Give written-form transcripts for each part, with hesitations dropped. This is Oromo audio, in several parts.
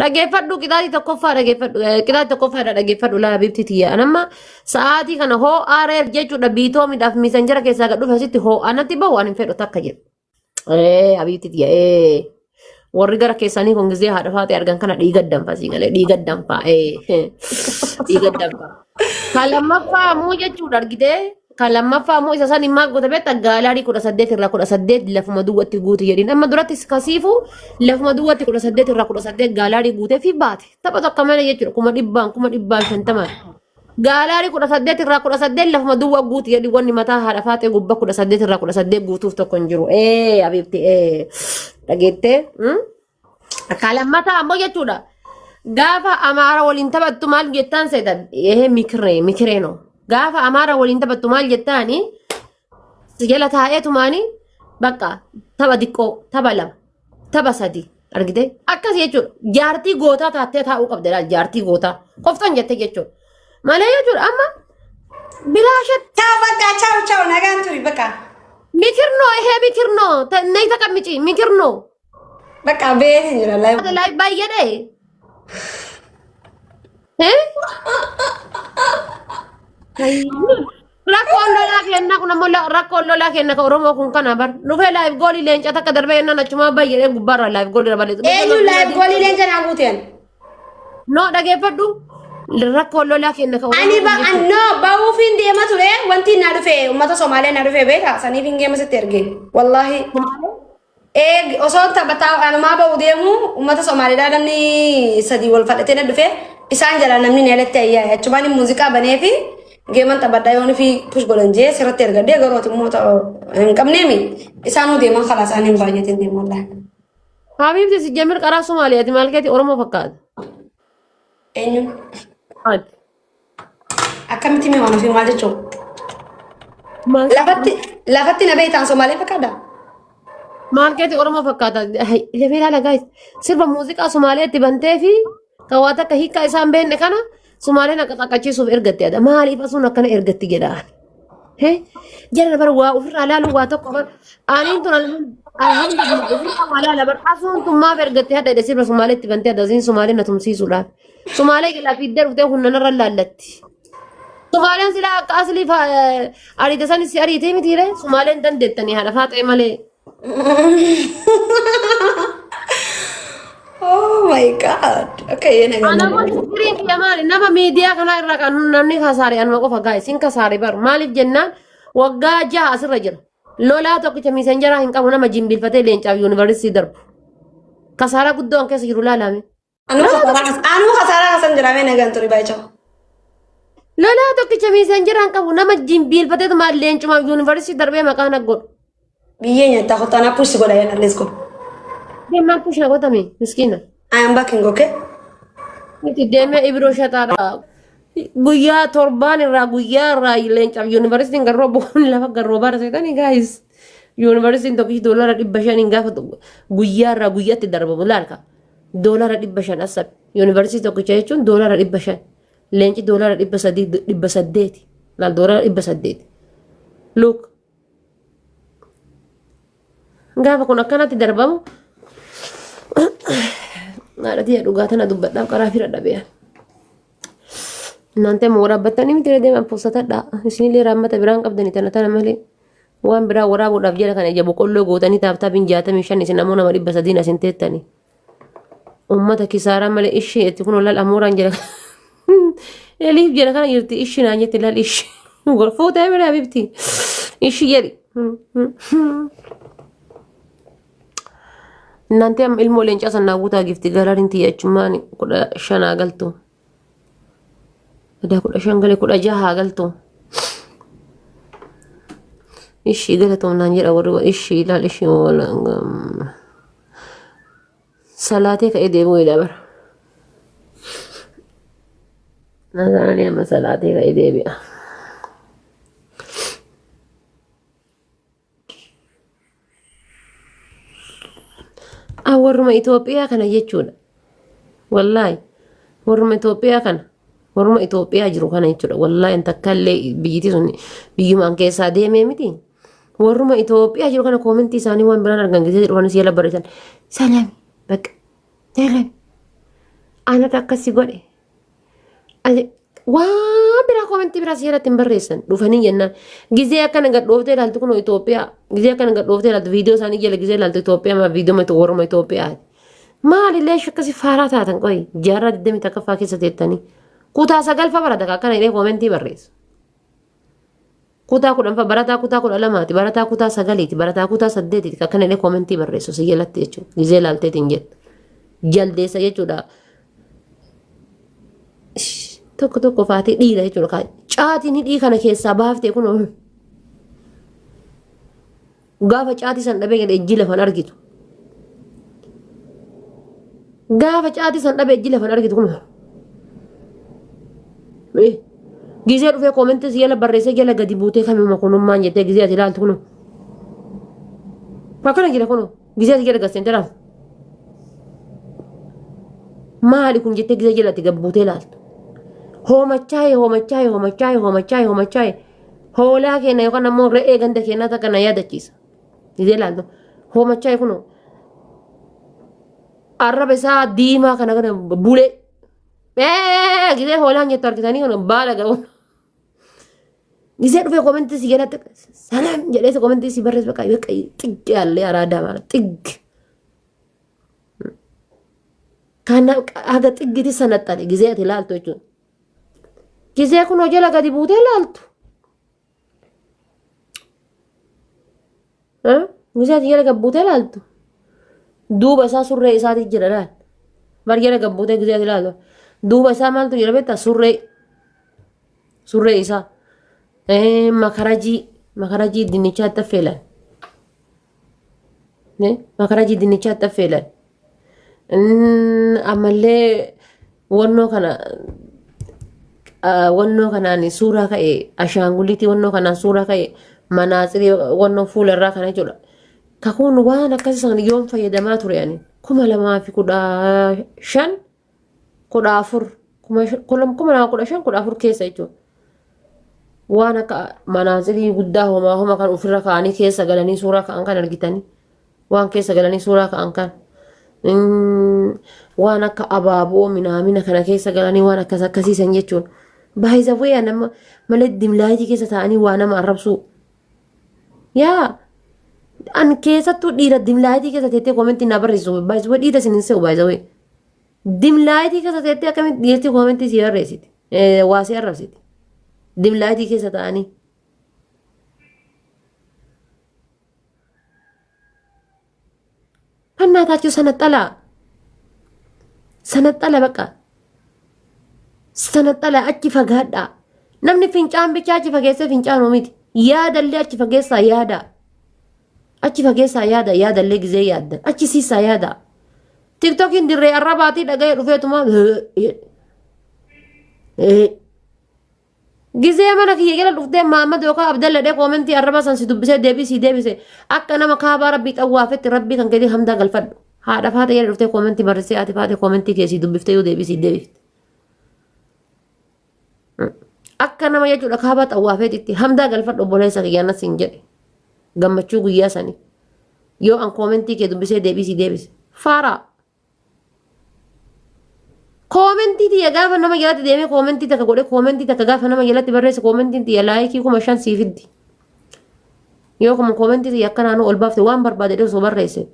Dhageeffadhu qixaatii tokkoffaa dhageeffadhu qixaatii tokkoffaadha dhageeffadhu laa habiibti tiyya. Anamma sa'aatii kana hoo'aa reef jechuudha biitoomiidhaaf miisanjara keessaa gad dhufe asitti hoo'aa natti bahu ani hin fedhu takka jedhu. Ee habiibti tiyya ee warri gara keessanii kun gizee haadha faatee argan kana dhiiga danfa sii galee dhiiga danfa ee dhiiga danfa. Kan lammaffaa ammoo jechuudha argitee kan lammaffaa ammoo isa sani maal goota beekta gaalaarii 18 irraa 18 lafuma duwwatti guutu jedhin amma duratti kasiifu lafuma duwwatti 18 irraa 18 gaalaarii guutee fi baate tapha tokko malee jechuudha kuma dhibbaan kuma dhibbaan shantamaan. Gaalaarii 18 irraa 18 lafuma duwwaa guutu jedhi wanni mataa haadha faaxee gubbaa 18 irraa 18 guutuuf tokko hin jiru. Ee abiibti ee dhageettee. Akka lammataa ammoo jechuudha. Gaafa Amaara waliin taphattu maal jettaan seetan? Ee mikiree mikiree no. Gaafa Amaara waliin taphattu maal jettaani? Si jala taa'eetumaani bakka tapha diqqoo tapha lama tapha sadi argite akkas jechuudha. Jaartii gootaa taattee taa'uu qabda laal jaartii gootaa qoftan jette jechuudha. Malee jechuudha amma bilaashatti Ciao bakka ciao ciao nagaan turi bakka. mikirnoo ehee mikirnoo nay taqammici mikirnoo. Bakka beetin jira live. Live baay'ee dhee. Rakkoon lolaa kennaa kun ammoo rakkoon lolaa kenna kan Oromoo kun kana bar. Dhufee live goolii leenca takka darbee jennaan achumaa baay'ee gubbaarraa live goolii irra balleessu. Eenyu live goolii leenca naa guuteen? No dhageeffadhu. Rakkoon lolaa kenna kan Oromoo Ani kun ba jechuudha. no ba'uufiin deema ture wanti naa dhufe uummata Somaalee naa dhufe beeka saniif hin geema sitti erge wallaahi. Eeg osoo taphataa anumaa ba'u deemu uummata Somaaliidhaa namni sadii wal fadhatee na dhufe isaan jalaa namni na alatti ayyaa'e achumaan muuziqaa banee fi geeman taphadhaa yoon fi push godhan jee sirratti ergadhee garuu ati immoo hin qabneemi isaanuu deeman kalaa isaanii hin baay'atin deemu wallaahi. Habiibti si jamir qaraa Somaaliyaati maal keeti Oromoo fakkaata. Eenyuun Ati. akkamitti mee waan ofii maal jechuun Maal lafatti lafatti na beektaan Somaalee fakkaata. maal keeti Oromoo fakkaata. Lafee ilaala gaayis. Sirba muuziqaa Somaaliyaatti bantee fi kan waa takka hiikkaa isaan beekne kana Somaaleen akka xaqqachiisuuf ergatte adha. Maaliif asuun akkana ergatti jedhaan. Hee jara bara waa ofirraa laalu waa tokko bar aniin tun alhamdulillah ofirraa waa laala bar asuun tun maaf ergatte hadha jedhe sirba Somaaleetti bantee adda asiin Somaaleen na tumsiisuudhaaf. Somaalee jalaa fiiddee dhuftee humna narra laallatti. Somaaleen silaa akka aslii ariite sanis si ariitee mitiire Somaaleen dandeettanii haadha faaxee malee. Oh my God. Okay, yéen a Ana wanti firiin kiyya maali? Nama miidiyaa kanaa irraa kan namni kasaare anuma qofa gaa'e sin kasaare bar maaliif jennaan waggaa 6 asirra jira. Lolaa tokkicha miisanjaraa hin qabu nama jimbilfatee leencaaf yuunivarsiitii darbu. Kasaaraa guddoo an keessa jiru laalame. Anuu kasaaraa kasan jira mee nagaan turi baay'ee. Lolaa tokkicha miisanjaraa hin qabu nama jimbilfatee leencumaaf yuunivarsiitii darbee maqaa na godhu. Biyyee nyaataa kottaa naa push godha yalla let's go. Deemaan push na godhame miskiina. I am backing okay. Miti deemee ibiroo shataadha. Guyyaa torbaan irraa guyyaa irraa leencaaf yuunivarsiitiin garroo bu'uun lafa garroo baara seetanii gaayis. Yuunivarsiitiin tokkichi doolara 500n gaafa guyyaa irraa guyyaatti darbamu laalka. Doolara 500 asab. Yuunivarsiitii tokkicha jechuun doolara 500. Leenci doolara 300 800. Laal doolara 800. Look. Gaafa kun akkanatti darbamu haadha tiyya dhugaa tana dubbadhaaf karaa fira dhabee. Naantee immoo waraabbattanii miti deeman poosatadha. Isinillee raammata biraan qabdanii tana tana malee waan biraa waraabuudhaaf jala kana ija boqqolloo gootanii taaptaapiin 65 isin ammoo nama 300n asin teettanii. Uummata kisaaraa malee ishee itti kun laal amooraan jala Eliif jala kana jirti ishi naan jetti laal ishi. Fuutee bira habibti. Ishi jedhi. Naantee amma ilmoo leencaa sannaa guutaa gifti galaariin tiyya achumaan 15 galtu. Edaa 15 galee 16 galtu. Ishii galatoom naan jedha warri ishii ilaal ishii salaatee ka'ee deemuu jedha bara. Nazaanii amma salaatee ka'ee deebi'a. Ah, warruma Itoophiyaa kana jechuudha. Wallaahi warruma Itoophiyaa kana warruma Itoophiyaa jiru kana jechuudha. Wallaahi takka illee biyyiti sun biyyumaan keessaa deemee miti. Warruma Itoophiyaa jiru kana koomentii isaanii waan biraan argan gisee dhufanis jala barreessan. Salaami bakka salaami. Anatu akkasi godhe. Waan biraa koomentii biraa si jalatti hin barreessan dhufanii jennaan. Gizee akkana gad dhooftee ilaaltu kunoo Itoophiyaa. Gizee akkana gad dhooftee ilaaltu viidiyoo isaanii jala gizee ilaaltu Itoophiyaa maa viidiyoo mata warruma Itoophiyaati. Maalillee akkasii faaraa taatan qoyi jaarraa 21ffaa keessa teettanii. Kutaa sagalfa barata akkana jedhee koomentii barreessa. Kutaa kudhanfa barataa kutaa 12ti barataa kutaa sagaliiti barataa kutaa saddeetiiti akkana jedhee koomentii barreessu si jalatti jechuudha. Gizee ilaalteetiin jettu. Jaldeessa jechuudha. Tokko tokko faatee dhiira jechuudha. Caatiin hidhii kana keessaa baaftee kun gaafa caatii san dhabee jedhe ijji lafan argitu. Gaafa caatii san dhabee ijji lafan argitu kun. Gizee dhufee koomentii si jala barreessee jala gadi buutee kamima kunummaan jettee gizee ati ilaaltu kun. Akkana jira kun gizee ati jala gaseentee ilaaltu. Maali kun jettee gizee jala ati gad buutee ilaaltu. Hoomachaa'e hoomachaa'e hoomachaa'e hoomachaa'e hoomachaa'e. Hoolaa keenya yookaan ammoo re'ee ganda keenyaa takka na yaadachiisa. Gizee ilaaltu. Hoomachaa'e kun arraba isaa diimaa kana kana bulee. Gizee hoolaan jettu argitanii kun baala ga'u. Gizee dhufee komentii si jalatti salaam jedhee komentii si barreessu bakka bakka xiggi allee araadaa maala xiggi. Kana haga xiggiti sanaxxale gizee ati ilaaltu jechuudha. Gizee kunoo jala gadi buutee ilaaltu. Gizee ati jala gad buutee ilaaltu. Duuba isaa surree isaati jira laal. Bar jala gad buutee gizee ati ilaaltu. Duuba isaa maaltu jira beektaa? Surree. Surree isaa. Makarajii. Makarajii dinnichaatti affeelan. Makarajii dinnichaatti affeelan. Ammallee wannoo kana wannoo kanaan suuraa ka'e ashaanguliitii wannoo kanaan suuraa ka'e manaatsirii wannoo fuula irraa kana jechuudha. Kakuun waan akkasii sana yoom fayyadamaa ture ani 2015 14 2015 14 keessa jechuudha. Waan akka manaatsirii guddaa homaa homa kan ofirra kaa'anii keessa galanii suuraa ka'an kan argitanii. Waan keessa galanii suuraa ka'an kan. Waan akka abaaboo minaamina kana keessa galanii waan akkas akkasiisan jechuun. Baay'isawwee nama malee dimlaayitii keessa taa'anii waa nama arrabsuu. Yaa an keessattuu dhiira dimlaayitii keessa teettee koomentii naa barreessu baay'isawwee dhiira isin hin se'u baay'isawwee. Dimlaayitii keessa teettee akkamitti dhiirti koomentii si barreessiti waa si arrabsiti. Dimlaayitii keessa taa'anii. Fannaataachuu sanaxxalaa. Sanaxxala baqa. Sanaxxala achi fagaadhaa. Namni fincaan bichaa achi fageessee fincaanuu miti. Yaadallee achi fageessaa yaada. Achi fageessaa yaada yaadallee gizee yaaddan. Achi siisaa yaada. Tiktokiin dirree arrabaatii dhaga'ee dhufeetuma. Gizee mana kiyya jala dhuftee Mahammad yookaan Abdalla dhee koomentii arrabaa san si dubbisee deebii sii deebise akka nama kaabaa rabbii xawwaafetti rabbii kan keetii hamdaa galfadhu. Haadha faate jala dhuftee koomentii barreessee haati faate koomentii kee sii dubbiftee yoo deebii sii deebifte. Akka nama jechuudha kaabaa xawwaafeetitti hamdaa galfadhu obboleessa kiyya anas siin jedhe. Gammachuu guyyaa sanii. Yoo an koomentii kee dubbisee deebii sii deebise. Faaraa. Koomentii tiyya gaafa nama jalatti deemee koomentii takka godhe koomentii takka gaafa nama jalatti barreesse koomentiin tiyya laayikii 5000 sii fiddi. Yoo kuma koomentii tiyya akka naannoo ol baafte waan barbaade osoo barreesse.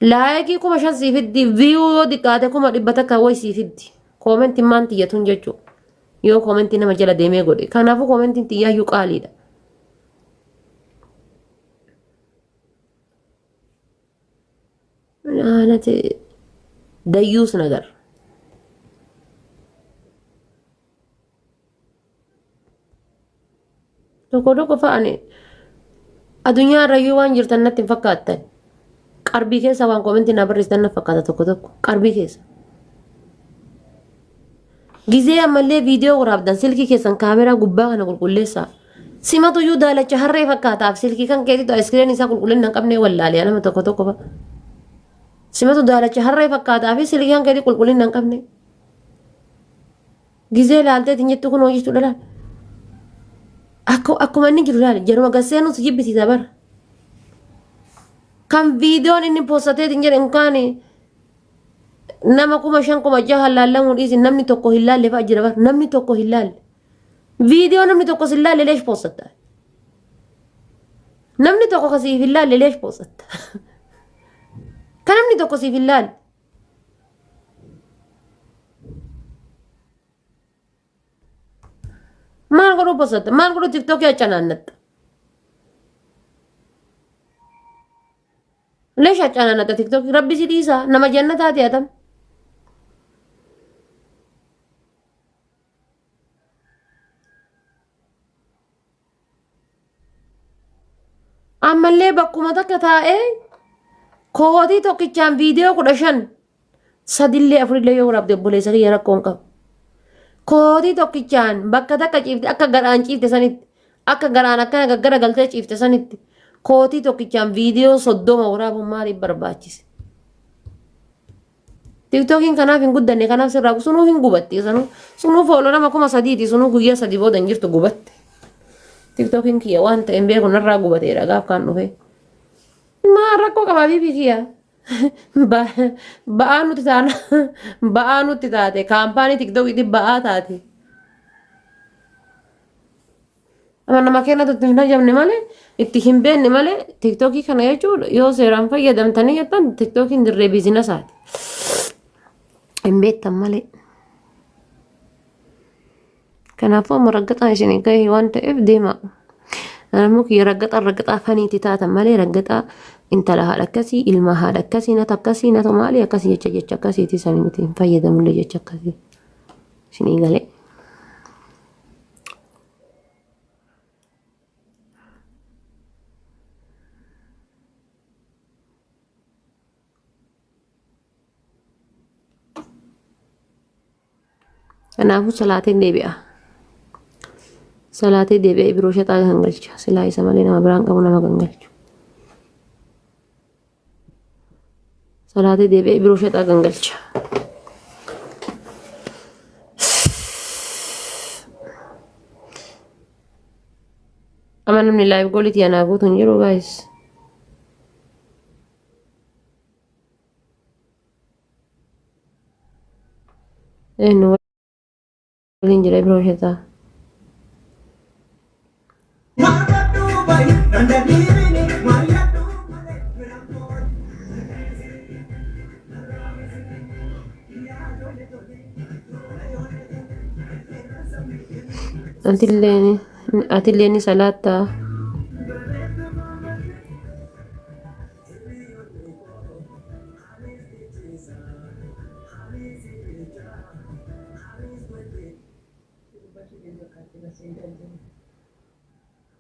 Laayikii 5000 sii fiddi viyuu yoo xiqqaate 100,000 wayi sii fiddi. Koomentiin maan tiyya tun jechuudha. Yoo koomentii nama jala deemee godhe. Kanaafuu koomentiin tiyyaayyuu qaaliidha. Aanati dayyuus nagar. Tokko tokko fa'ani addunyaa irrayyuu waan jirtan natti hin fakkaattan. Qarbii keessa waan koomentii naa barreessitan na fakkaata tokko tokko qarbii keessa. Gizee ammallee viidiyoo waraabdan silkii keessan kaameraa gubbaa kana qulqulleessaa. Simatu iyyuu daalacha harree fakkaataaf silkii kan keetitu ayiskiriin isaa qulqullina hin qabnee wallaalee nama tokko tokko fa'a. Simatu daalacha harree fakkaataa fi silkii kan keetii qulqullina hin qabne. Gizee laalteetiin jettu kun hojjetu dhala. Akkuma inni jiru laali jaruma gasseenuu si jibbisiisa bara. Kan viidiyoon inni postateetiin jedhe hin kaane. Nama 5000 6000 laallamuu dhiisi namni tokko hin laalle fa'a jira bar namni tokko hin laalle. Viidiyoo namni tokko sin laalle leesh poostatta. Namni tokko ka siif hin laalle leesh poostatta. Ka namni tokko siif hin laalle. Maal godhuu poostatta? Maal godhuu tiktookii acanaannatta? Leesh acanaannatta tiktookii rabbi si dhiisaa nama jannataati atam. Ammallee bakkuma takka taa'ee kootii tokkichaan viidiyoo 15 sadillee afurillee yoo waraabde obboleessa kiyya rakkoo hin qabu. Kootii tokkichaan bakka takka ciifte akka garaan ciifte sanitti akka garaan akkana gaggara galtee ciifte sanitti kootii tokkichaan viidiyoo 30 waraabuun maaliif barbaachise? Tiktookiin kanaaf hin guddanne kanaaf sirraa sunuu hin gubatti sanuu sunuu fooloo nama 3000ti sunuu guyyaa 3 booda hin jirtu gubatte. Tiktookiin kiyya waan ta'e hin beeku narraa gubateera gaaf kaan dhufee. Maa rakkoo qabaa biibii kiyya. Ba'aa nuti taana ba'aa nutti taate kaampaanii tiktookiitti ba'aa taate. Amma nama keenyatu itti hin hajamne malee itti hin beekne malee tiktookii kana jechuun yoo seeraan fayyadamtanii jettan tiktookiin dirree biizinasaati. Hin beektan malee. Kanaafuu amma raggaxaan isin gahe waan ta'eef deema. Ammoo kiyya raggaxaa raggaxaa faniitti taatan malee raggaxaa intala haadha akkasii ilma haadha akkasii nata akkasii nata maalii akkasii jecha jecha akkasiiti sanii miti hin fayyadamullee jecha akkasii isinii galee. Kanaafuu salaateen deebi'a. Salaatee deebi'ee biroo shaxaa gangalcha. Silaa isa malee nama biraan qabu nama gangalchu. Salaatee deebi'ee biroo shaxaa gangalcha. Amma namni live goolitii anaa guutu hin jiru guys. Eenyu waliin jira biroo shaxaa. Atilleen atilleen ni salaattaa.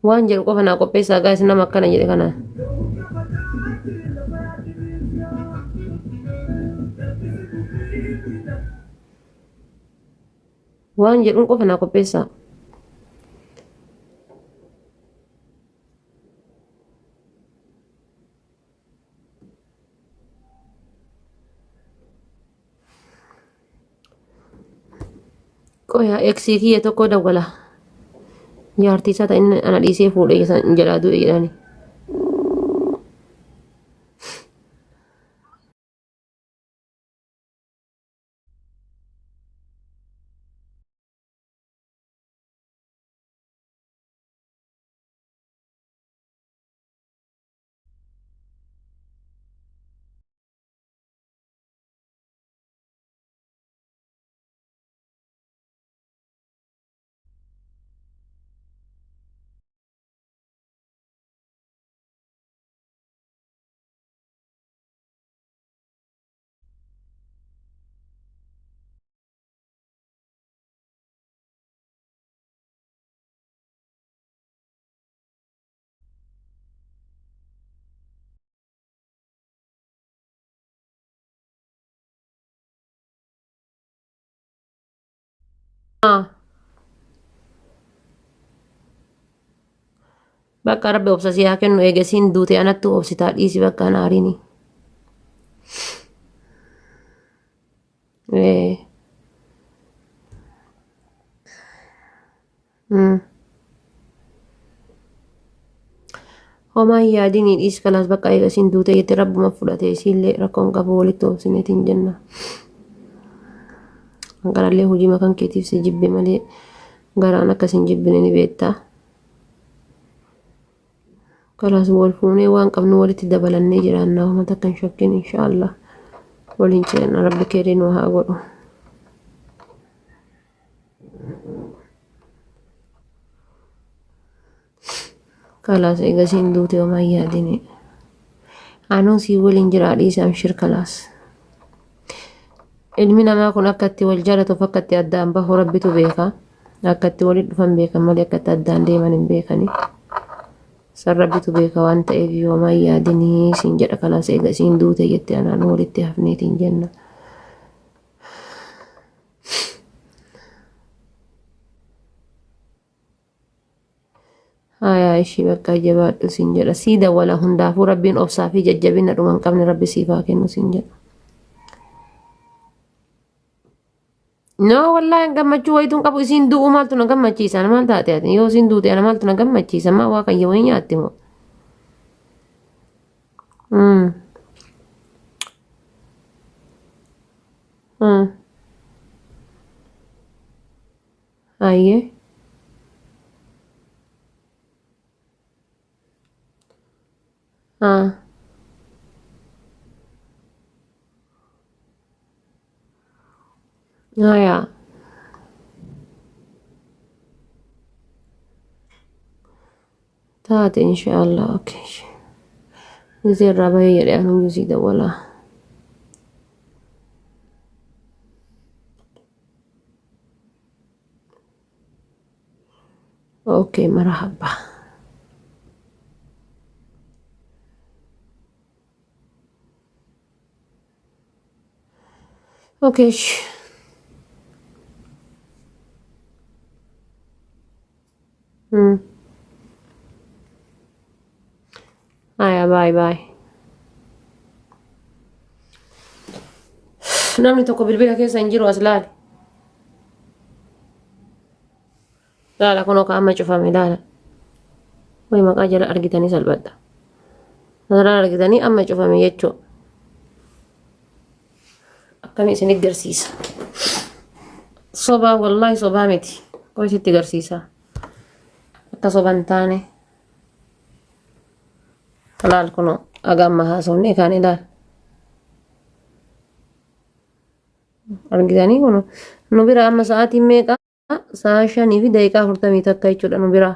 Waan jedhu qofa naa qopheessaa gaas nama akkana jedhe kana. Waan jedhuun qofa naa qopheessaa. Qoyaa eksii kiyya tokko dawwala. Jaartii isaa ta'in ana dhiisee fuudhee isaan jalaa du'e jedhani. Bakka rabbi obsa si haa kennu eegasiin duute anattu obsitaa dhiisi bakka ana ariini. Ee. Homaa hin yaadinii dhiis kalaas bakka eegasiin duute jette rabbuma fudhate isiillee rakkoon qabu walitti obsineetiin jenna. Hanqarallee hojii makan keetiif si jibbe malee garaan akkas hin jibbine ni beektaa. Kalaas wal fuunee waan qabnu walitti dabalannee jiraannaa uummata akka hin shakkin inshaallah. Waliin ceena rabbi keerii nu haa godhu. Kalaas eega siin duute homaa hin yaadini. Anuu sii waliin jiraa dhiisi amshir kalaas. Ilmi namaa kun akka itti wal jaalatuuf akka itti addaan bahu rabbitu beeka. Akka itti walitti dhufan beekan malee akka itti addaan deeman hin beekani. San rabbitu beeka waan ta'eef homaa hin yaadini siin jedha kalaas eega siin duute jette anaan walitti hafneetiin jenna. Hayaa ishii bakka jabaadhu siin jedha. Sii dawwala hundaafuu rabbiin obsaa fi jajjabina dhuma hin qabne rabbi siif haa kennu siin jedha. No wallaahi gammachuu wayituu hin qabu isiin du'uu maaltu na gammachiisa ana maal taate ati yoo isiin duute ana maaltu na gammachiisa maa waa kayya wayii nyaatti moo. Mm. Mm. Hayyee. Haa. Hayaa. Taate inshaallah okay. Gisee irraa bahee jedhee anuyyuu sii dawwalaa. Okay, marhaba. Okay. Mm. Haya, bye bye. Namni tokko bilbila keessa hin jiru as laali. Laala kunoo ka amma cufame laala. Wayi maqaa jala argitanii salphadha. Jala argitanii amma cufame jechuudha. Akkami isin garsiisa. Sobaa wallaahi sobaa miti. Koo isitti garsiisa. Akka soba hin taane. Laal kunoo aga amma haasofne kaan ilaal. Argitanii kunoo nu bira amma sa'aatiin meeqa? Sa'a 5:41 jechuudha nu bira.